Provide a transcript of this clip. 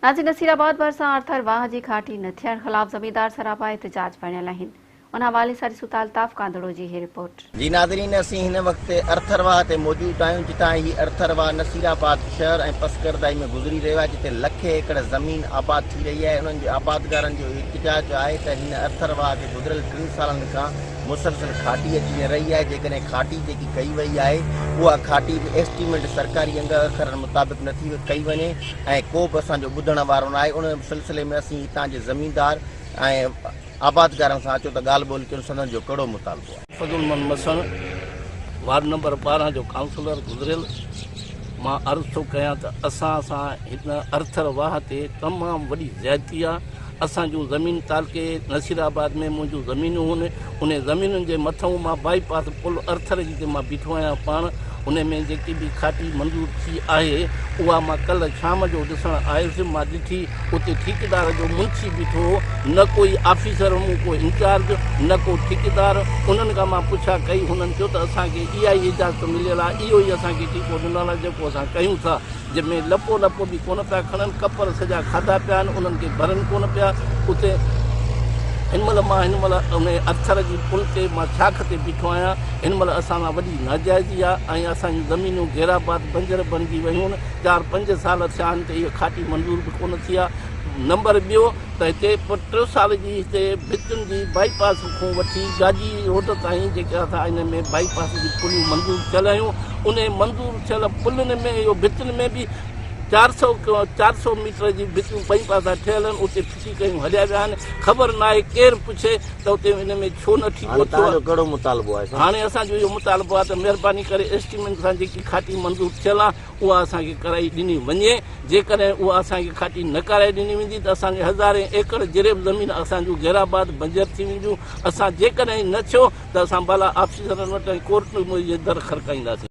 ناظرين نصيرآباد ڀرسان آرٿر واهه جي کاٽي نه ٿيڻ خلاف زميندار سراپا احتجاج بڻيل آهن ان حوالي سان ڏسون ٿا الطاف ڪانڌڙو جي هي رپورٽ. جي ناظرين اسين هن وقت ارٿر واهه تي موجود آهيون جتان هي ارٿر واهه نصيرآباد شهر ۽ پسگردائي ۾ گذري رهيو آهي جتي لکين ايڪڙ زمين آباد ٿي رهي آهي انهن جي آبادگارن جو احتجاج آهي ته هن ارٿر واهه کي گذريل ٽن سالن کان مسلسل کاٽي اچي نه رهي آهي، جيڪڏهن کاٽي جيڪي ڪئي وئي آهي اها کاٽي به ايسٽيميٽ سرڪاري انگ اکرن مطابق نه ٿي ڪئي وڃي ۽ ڪو به اسان جو ٻڌڻ وارو نه آهي ان سلسلي ۾ اسين هتان جي زميندار ۽ آبادگارن سان اچو ته ڳالهه ٻولهه ڪيون سندن جو ڪهڙو مطالبو آهي. فضل محمد مسڻ وارڊ نمبر 12 جو ڪائونسلر گذريل مان عرض ٿو ڪيان ته اسان سان هن ارٿر واهه تي تمام وڏي زيادتي آهي اسان جون زمين تعلقي نصير آباد ۾ منهنجون زمينون هن انهي زمينن جي مٿئون مان بائي پاس پل ارٿر جي تي مان بيٺو آهيان پاڻ انهي ۾ جيڪي به کاٽي منظور ٿي آهي اها مان ڪلهه شام جو ڏسڻ آيس مان ڏٺي اتي ٺيڪيدار جو منشي بيٺو هو نه ڪوئي آفيسر مون ڪو انچارج نه ڪو ٺيڪيدار انهن کان مان پڇا ڪئي هنن چيو ته اسان کي اها ئي اجازت مليل آهي اهو ئي اسان کي ٺيڪو ڏنل آهي جيڪو اسان ڪيون ٿا جنهن ۾ لپو لپو به ڪونه پيا کڻن، ڪپر سڄا کاڌا پيا آهن، انهن کي ڀرن ڪونه پيا. اتي هن مهل مان هن مهل انهي ارٿر جي پل تي مان شاخ تي بيٺو آهيان. هن مهل اسان سان وڏي ناجائزي آهي ۽ اسان جون زمينون غيرآباد بنجر بڻجي ويون آهن. چار پنج سال ٿيا آهن ته اها کاٽي منظور به ڪونه ٿي آهي. نمبر ٻيو ته هتي ٽيو سال جي هتي ڀتين جي بائي پاس کان وٺي گاجي روڊ تائين جيڪي اسان ان ۾ بائي پاس جي پليون منظور ٿيل آهيون انهي منظور ٿيل پلين ۾ اهو ڀتين ۾ به 400 ميٽر جي ڀتيون ٻئي پاسا ٺهيل آهن اتي ڦٽي ڪيون هليا ويا آهن خبر ناهي ڪير پڇي ته اتي ان ۾ ڇو نه ٺيڪو هاڻي ٿيو توهان جو ڪهڙو مطالبو آهي سائين؟ هاڻي اسان جو اهو مطالبو آهي ته مهرباني ڪري ايسٽيمينٽ سان جيڪي کاٽي منظور ٿيل آهي اها اسان کي ڪرائي ڏني وڃي، جيڪڏهن اها اسان کي کاٽي نه ڪرائي ڏني ويندي ته اسان جي هزارين ايڪڙ جريب زمين اسان جون غيرآباد بنجر ٿي وينديون، اسان جيڪڏهن نه ٿيو ته اسان بالا آفيسرن وٽ ۽ ڪورٽ جي در کڙڪائينداسين.